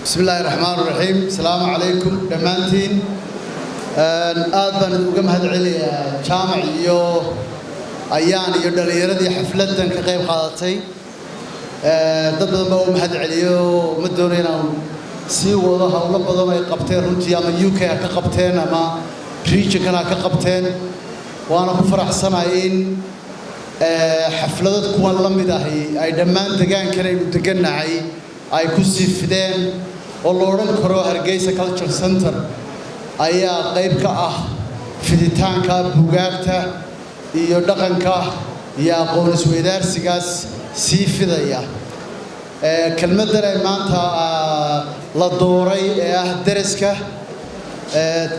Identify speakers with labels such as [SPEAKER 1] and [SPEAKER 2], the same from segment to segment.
[SPEAKER 1] بسم الله الرحمن الرحيم. السلام عليكم dhammaantiin. Aad baan uga mahad celinayaa Jaamac iyo Ayaan iyo dhallinyaradii xafladdan ka qayb qaadatay. Dad badan baa u mahad celiyo, ma doonayo inaan sii wado. Howlo badan ay qabteen runtii, ama UK ha ka qabteen ama regionkan ha ka qabteen. Waana ku faraxsanahay in xafladad kuwan la mid ahi ay dhammaan degaankan aynu degannahay ay ku sii fideen, oo la odhan karo Hargeysa Culture Center ayaa qayb ka ah fiditaanka buugaagta iyo dhaqanka iyo aqoon isweydaarsigaas sii fidaya. Kelmaddan ay maanta la dooray ee ah deriska,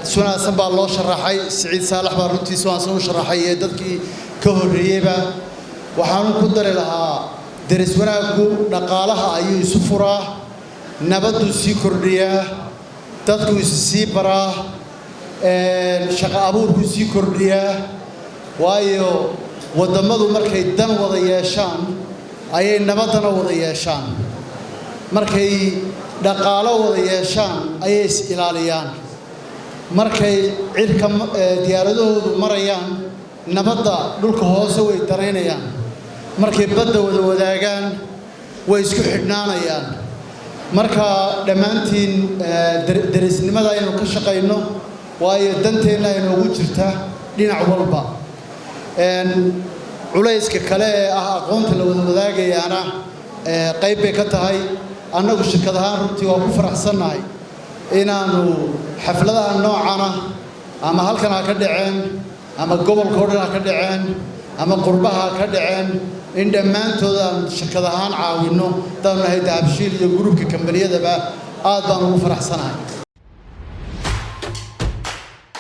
[SPEAKER 1] si wanaagsan baa loo sharaxay. Siciid Saalax baa runtii si wanaagsan u sharaxay ee dadkii ka horreeyeyba. Waxaanu ku dari lahaa, deris wanaaggu dhaqaalaha ayuu isu furaa, nabadduu sii kordhiyaa, dadku isu sii baraa, shaqo abuurkuu sii kordhiyaa, waayo waddamadu markay dan wada yeeshaan ayay nabaddana wada yeeshaan, markay dhaqaalo wada yeeshaan ayay is ilaaliyaan, markay cirka diyaaradahoodu marayaan nabadda dhulka hoose way danaynayaan, markay badda wada wadaagaan way isku xidhnaanayaan. Marka dhammaantiin derisnimada aynu ka shaqayno, waayo danteenna aynoogu jirta dhinac walba. Culayska kale ee ah aqoonta la wada wadaagayaana qayb bay ka tahay. Annagu shirkad ahaan runtii waa ku faraxsannahay inaannu xafladaha noocana, ama halkan ha ka dhaceen ama gobolka o dhan ha ka dhaceen ama qurbaha ha ka dhaceen, in dhammaantood aan shirkad ahaan caawinno. Haddaanu nahay Dahabshiil iyo groupka kambaniyadaba, aad baan ugu faraxsanahay.